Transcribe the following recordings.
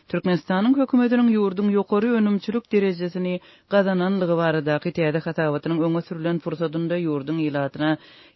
Türkmenistanyň hökümetiniň ýurduň ýokary önümçilik derejesini gazananlygy baradaky täze hasabatynyň öňe sürlen pursadynda ýurduň ilatyna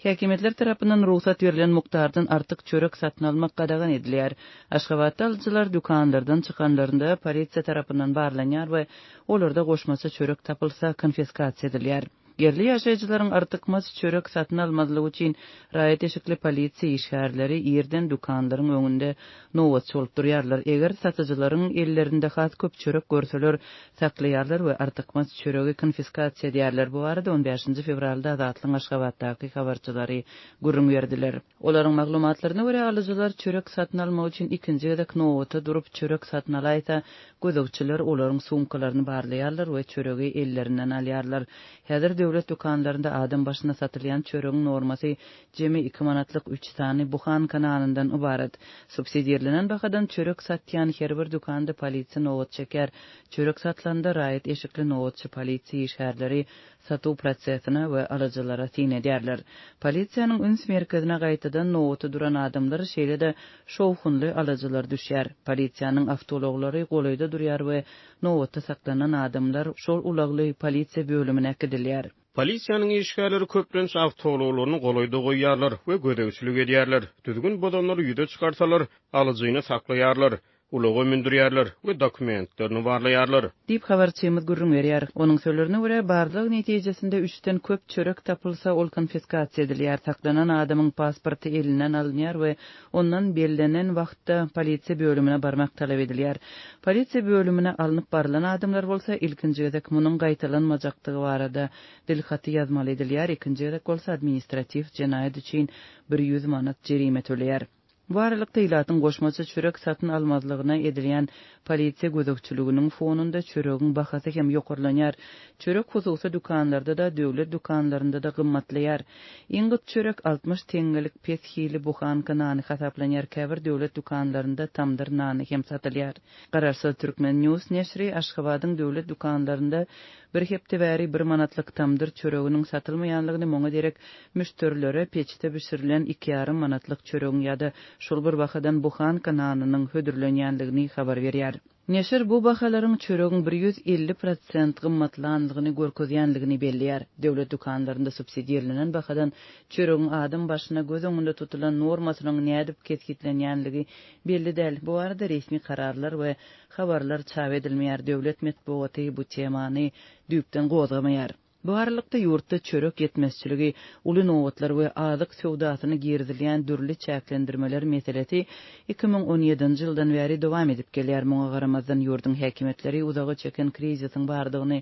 häkimiýetler tarapyndan rugsat berlen mukdardan artyk çörek satyn almak gadagan edilýär. Aşgabatda alyjylar dükanlardan çykanlarynda polisiýa tarapyndan barlanýar we olarda goşmaça çörek tapylsa, konfiskasiýa edilýär. Ýerli ýaşaýjylaryň artykmaç çörek satyn almazlygy üçin raýat eşikli polisiýa işgärleri irden dükanlaryň öňünde nobatçy bolup durýarlar. Eger satyjylaryň ellerinde has köp çörek görseler, saklaýarlar we artykmaç çöregi konfiskasiýa edýärler. Bu barada on bäşinji fewralda Azatlygyň Aşgabatdaky habarçylary gürrüň berdiler. Olaryň maglumatlaryna görä, alyjylar çörek satyn almak üçin ikinji gezek nobata durup, çörek satyn alaýsa, gözegçiler olaryň sumkalaryny barlaýarlar we çöregi ellerinden alýarlar. Häzir döwlet dükanlarynda adam başyna satylýan çöregiň normasy jemi iki manatlyk üç sany buhanka nanyndan ybarat. Subsidirlenen bahadan çörek satýan her bir dükanda polisiýa nobat çekýär. Çörek satylanda raýat eşikli nobatçy polisiýa işgärleri satuw prosesine we alyjylara syn edýärler. Polisiýanyň üns merkezine gaýtadan nobata duran adamlar, şeýle-de şowhunly alyjylar düşýär. Polisiýanyň awtoulaglary golaýda durýar we nobatda saklanan adamlar şol ulagly polisiýa bölümine äkidilýär. Polisiýanyň işgärleri köplenç awtoulaglaryny golaýda goýýarlar we gözegçilik edýärler. Düzgün bozanlary ýüze çykarsalar, alyjyny saklaýarlar. Ulaga mündürýärler we dokumentlerini barlaýarlar. Diýip, habarçymyz gürrüň berýär. Onuň sözlerine görä, barlag netijesinde üçden köp çörek tapylsa, ol konfiskasiýa edilýär, saklanan adamyň pasporty elinden alynýar we ondan bellenen wagtda polisiýa bölümine barmak talap edilýär. Polisiýa bölümine alnyp barylan adamlar bolsa, ilkinji gezek munuň gaýtalanmajakdygy barada dilhaty ýazmaly edilýär, ikinji gezek bolsa administratiw jenaýat üçin 100 manat jerime töleýär. Bu aralykda, ilatyň goşmaça çörek satyn almazlygyna edilýän polisiýa gözegçiliginiň fonunda çöregiň bahasy hem ýokarlanýar. Çörek hususy dükanlarda-da, döwlet dükanlarynda-da gymmatlaýar. Iň gyt çörek 60 teňňelik pes hili buhanka nany hasaplanýar, käbir döwlet dükanlarynda tamdyr nany hem satylýar. Garaşsyz Turkmen. News neşiri Aşgabadyň döwlet dükanlarynda bir hepde bäri bir manatlyk tamdyr çöreginiň satylmaýanlygyny, muňa derek Müşderilere peçde bişirilen iki ýarym manatlyk çöregiň ýa-da şol bir bahadan buhanka nanynyň hödürlenýändigini habar berýär. Neşir bu bahalaryň çöregiň 150 prosent gymmatlanlygyny görkezýändigini belleýär. Döwlet dükanlarynda subsidirlenen bahadan çöregiň adam başyna göz öňünde tutulan normasynyň nädip kesgitlenýänligi belli däl. Bu barada resmi kararlar we habarlar çap edilmeýär, döwlet metbugaty bu temany düýpden gozgamaýar. Bu aralykda, ýurtda çörek ýetmezçiligi, uly nobatlar we azyk söwdasyna girizilýän dürli çäklendirmeler meselesi 2017-nji ýyldan bäri dowam edip gelýär. Muňa garamazdan, ýurduň häkimiýetleri uzaga çeken krizisiň bardygyny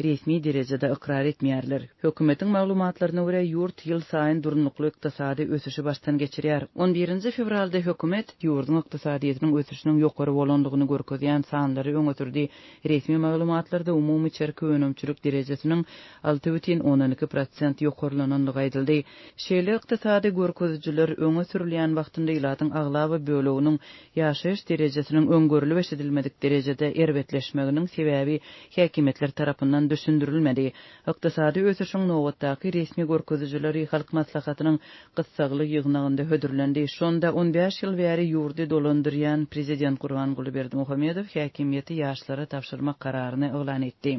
resmi derejede ykrar etmeýärler. Hökümetiň maglumatlaryna görä, ýurt ýylsaýyn durnukly ykdysady ösüşi başdan geçirýär. On birinji fewralda hökümet ýurduň ykdysadyýetiniň ösüşiniň ýokary bolandygyny görkezýän sanlary öňe sürdi. Resmi maglumatlarda umumy içerki önümçilik derejesiniň 6,2 prosent ýokarlanandygy aýdyldy. Şeýle ykdysady görkezijiler öňe sürülýän wagtynda ilatyň aglaba böleginiň ýaşaýyş derejesiniň öň görlüp-eşidilmedik derejede erbetleşmeginiň sebäbi häkimiýetler tarapyndan düşündirilmedi. Ykdysady ösüşiň nobatdaky resmi görkezijileri Halk Maslahatynyň gyssagly ýygnagynda hödürlendi. Şonda on bäş ýyl bäri ýurdy dolandyrýan prezident Gurbanguly Berdimuhamedow häkimiýeti ýaşlara tabşyrmak kararyny yglan etdi.